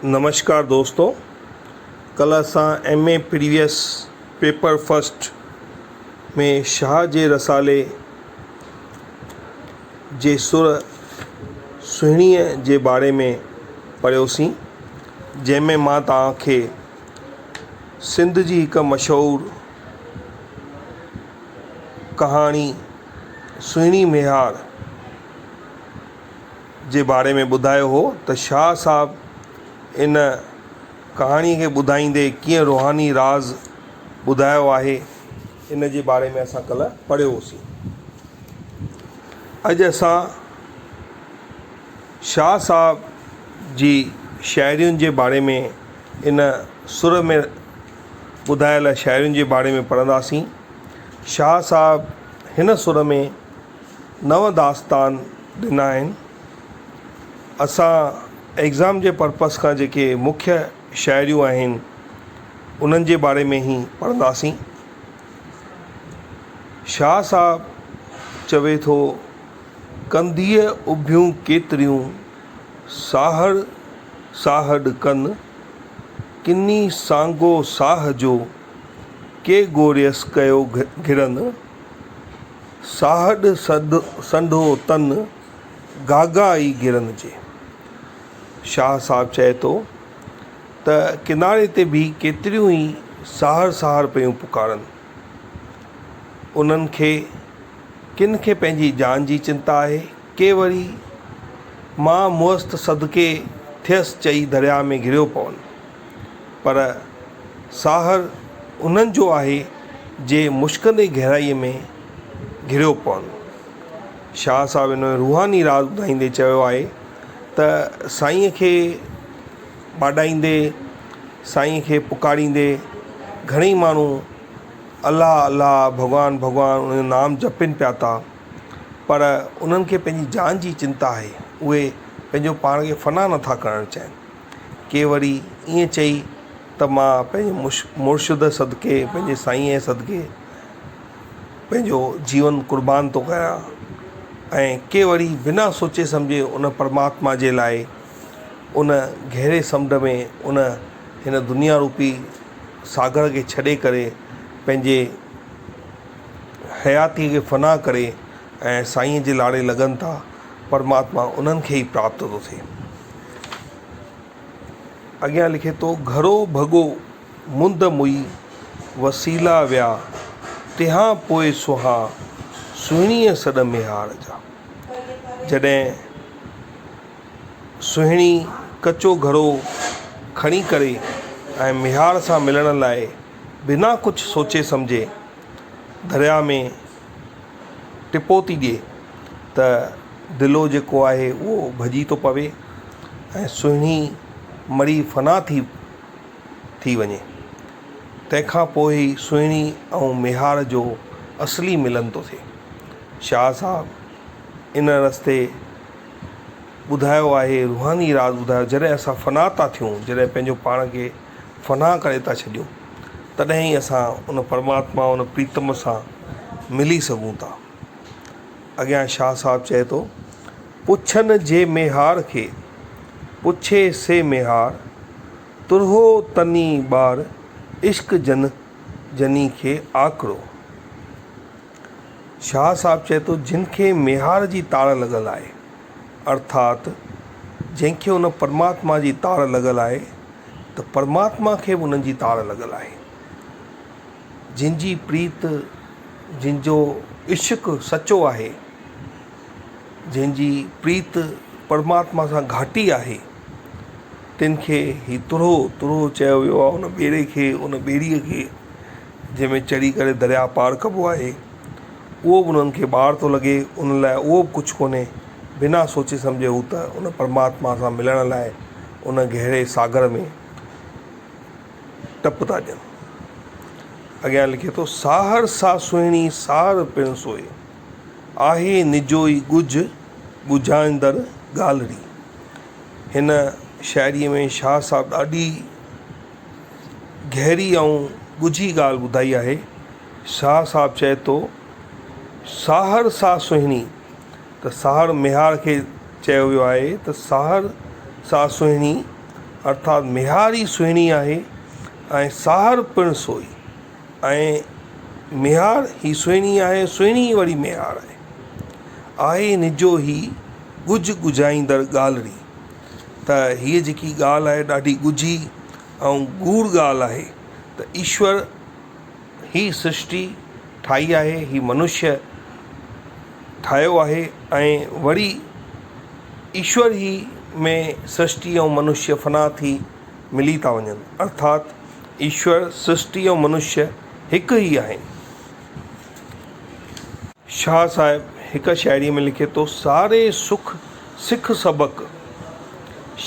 نمشڪار دوستو ڪلهه اسان M A previous paper first ۾ Shah جي رسالي جي سر سهڻيء جي باري ۾ پڙهيوسين جنهن ۾ مان توهان کي سنڌ جي هڪ مشهور ڪهاڻي سهڻي ميهار جي باري ۾ ٻڌايو هو ته شاهه صاحب ان ڪهاڻي کي ٻڌائيندي ڪيئن روحاني راز ٻڌايو آهي ان جي باري ۾ اسان ڪلهه پڙهيو هوسين. اڄ اسان شاهه صاحب جي شاعرين جي باري ۾ ان سر ۾ ٻڌايل شاعرين جي باري ۾ پڙهنداسين. شاهه صاحب هن سر ۾ نو داستان ڏنا آهن. اسان ايگزام جي پرپس کان جيڪي مکيه شاعريون آهن انهن جي باري ۾ ئي پڙهنداسين. شاهه صاحب چوي ٿو، ڪنڌيء اڀيون ڪيتريون، ساهڙ ساهڙ ڪن، ڪني سانگو ساهه جو، ڪي گوريس ڪيو گهرن. ساهڏ سڏ سنڍو تن، گاگا ئي گرن جي. شاهه صاحب چئي ٿو ته ڪناري تي بيهي ڪيتريون ئي ساهڙ ساهڙ پيون پڪارن. انهن کي ڪن کي پنهنجي جان جي چنتا آهي، ڪي وري مان مئس ته صدقي ٿيس چئي درياء ۾ گريو پون. پر ساهر انهن جو آهي جي مشڪندي گهرائيء ۾ گهريو پون. شاهه صاحب ان ۾ روحاني راز ٻڌائيندي چيو آهي ته سائينء کي ٻاڏائيندي، سائينء کي پڪاريندي گهڻيئي ماڻهو الله الله، ڀڳوان ڀڳوان ان جو نام جپين پيا ٿا پر انهن کي پنهنجي جان جي چنتا آهي، اهي پنهنجو پاڻ کي فنا نٿا ڪرڻ چاهين. ڪي وري ائين چئي ته مان پنهنجي مرشد صدقي پنهنجي سائينء جي صدقي پنهنجو جيون قربان ٿو ڪيان ۽ ڪي وري بنا سوچي سمجهي ان پرماتما جي لاء ان گهري سمنڊ ۾ ان هن دنيا روپي ساگر کي ڇڏي ڪري پنهنجي حياتيء کي فنا ڪري ۽ سائينء جي لاڙي لڳن ٿا پرماتما انهن کي ئي پراپت ٿو ٿئي. اڳيان لکي ٿو، گهرو ڀڳو مند موئي، وسيلا ويا، تنهان پوء سونهان، سهڻيء سڏ ميهار جا. جڏهن سهڻي ڪچو گهڙو کڻي ڪري ۽ ميهار سان ملڻ لاء بنا ڪجهه سوچي سمجهي درياء ۾ ٽپو ٿي ڏئي ته دلو جيڪو آهي اهو ڀڄي ٿو پوي ۽ سهڻي مري فنا ٿي ٿي وڃي. تنهن کان پوء ئي سهڻي ۽ ميهار جو اصلي ملن ٿو ٿئي. شاهه صاحب ان رستي ٻڌايو آهي، روحاني راز ٻڌايو، جڏهن اسان فنا ٿا ٿيون، جڏهن پنهنجو پاڻ کي فنا ڪري ٿا ڇڏيون، تڏهن ئي اسان ان پرماتما، ان پريتم سان ملي سگهون ٿا. اڳيان شاهه صاحب چئي ٿو، پڇن جي ميهار کي، پڇي سي ميهار، ترهو تني ٻار، عشق جن جني کي آڪڙو. شاهه صاحب چئي ٿو، جن کي ميهار جي تاڙ لڳل آهي، ارٿات جنهن کي ان پرماتما جي تاڙ لڳل آهي ته پرماتما کي به انهن جي تاڙ لڳل آهي. جن جي پريت، جن جو عشق سچو آهي، جنهن جي پريت پرماتما سان گهاٽي آهي، تن کي هي ترهو ترهو چيو ويو آهي ان ٻيڙي کي، ان ٻيڙيء کي جنهن ۾ چڙهي ڪري درياء پار ڪبو آهي، اهو به انهن کي ٻار ٿو لڳي، انهن لاء اهو به ڪجهه ڪونهي، بنا سوچي سمجهي هو ته ان پرماتما سان ملڻ لاء ان گهري ساگر ۾ ٽپ ٿا ڏين. اڳيان لکي ٿو، ساهڙ سا سهڻي ساهڙ پڻ سوئي، آهي نجو ئي ڳجهه ڳجهائيندڙ ڳالهڙي. هن شاعريء ۾ شاهه صاحب ڏاڍي گهري ۽ ڳجهي ڳالهه ٻڌائي آهي. شاهه صاحب چئي ٿو، ساهڙ سا سهڻي ته ساهڙ ميهار کي چيو ويو آهي ته ساهڙ سا سهڻي ارٿات ميهار ئي سهڻي آهي ۽ ساهڙ پڻ سوئي ۽ ميهار ئي سهڻي آهي، سهڻي ئي وري ميهار آهي. آهي نجو هي ڳجهه ڳجهائيندڙ ڳالهڙي ته هيء جيڪي ڳالهه آهي ڏاڍي ڳجهي ۽ گوڙ ڳالهه آهي ته ايشور هي سرشٽي ٺاهي آهي، هي منشيه ٺاهيو آهي ۽ وري ايشور ئي ۾ سرشٽي ۽ منشيه فنا ٿي ملي ٿا وڃن ارٿات ايشور، سرشٽي ۽ منشيه هڪ ئي آهن. شاهه صاحب هڪ شاعريء ۾ لکي ٿو، ساري سک سک سبق،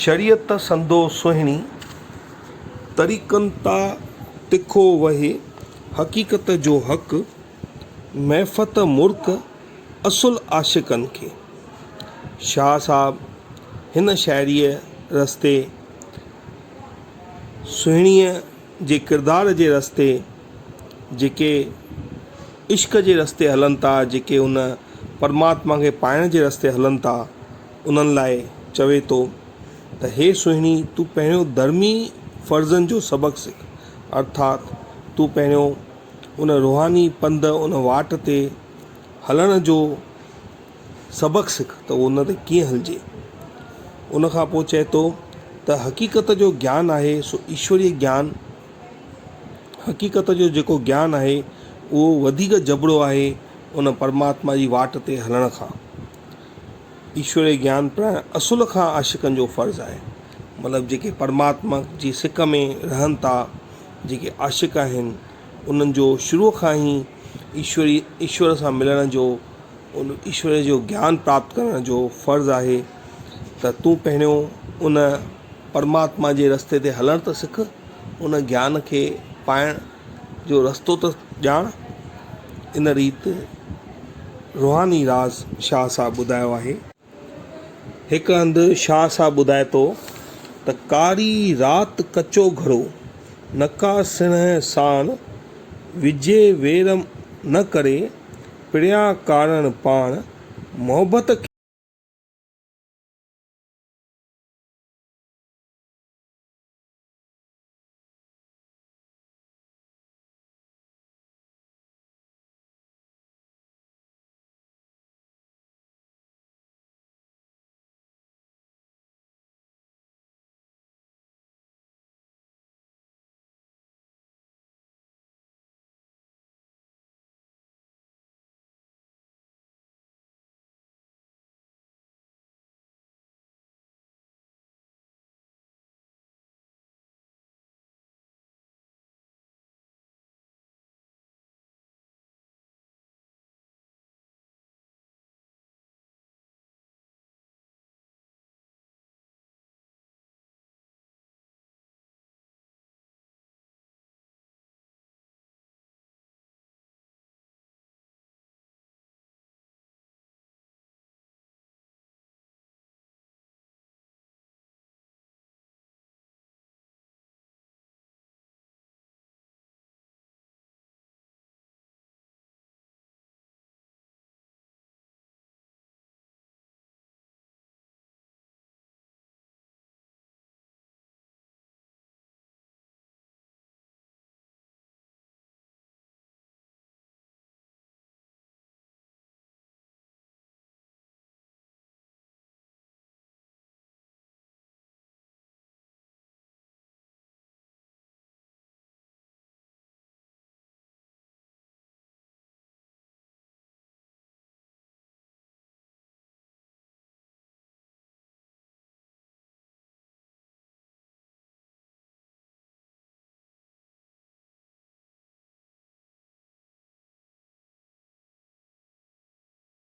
شريعت سندو سهڻي، طريقن تا تکو وهي، حقيقت جو حق، معرفت مرڪ، اصل عاشقن کي. شاهه صاحب هن شاعريء رستي سهڻيء جي ڪردار جي رستي جيڪي عشق جي رستي هلن ٿا، جيڪي ان پرماتما کي پائڻ جي رستي هلن ٿا، انهن لاء چوي ٿو ته هي سهڻي تون پهريون ڌرمي فرضن جو سبق سک، ارٿات تون پهريون ان روحاني پنڌ، ان واٽ تي هلڻ جو سبق سک ته ان تي ڪيئن هلجي. ان کان پوء چئي ٿو ته حقيقت جو گيان آهي سو ايشوري گيان، حقيقت جو جيڪو گيان آهي اهو وڌيڪ جبرو آهي ان پرماتما جي واٽ تي هلڻ کان. ايشوري گيان پرائڻ اصل کان عاشقن جو فرض آهي. مطلب جيڪي پرماتما جي سڪ ۾ رهن ٿا، جيڪي عاشق آهن، انهن جو شروع کان ئي ايشوري ايشور سان ملڻ جو ان ايشور جو گيان پراپت ڪرڻ جو فرض آهي ته تون پهريون ان پرماتما جي رستي تي هلڻ ته سک، ان گيان کي پائڻ جو رستو ته ڄاڻ. ان ريت روحاني راز شاهه صاحب ٻڌايو آهي. هڪ هنڌ شاهه صاحب ٻڌائي ٿو ته ڪاري رات ڪچو گهڙو، نڪا سڻهه ساڻ، وجهي ويرم نه ڪري، پريان ڪارڻ پاڻ، محبت کي.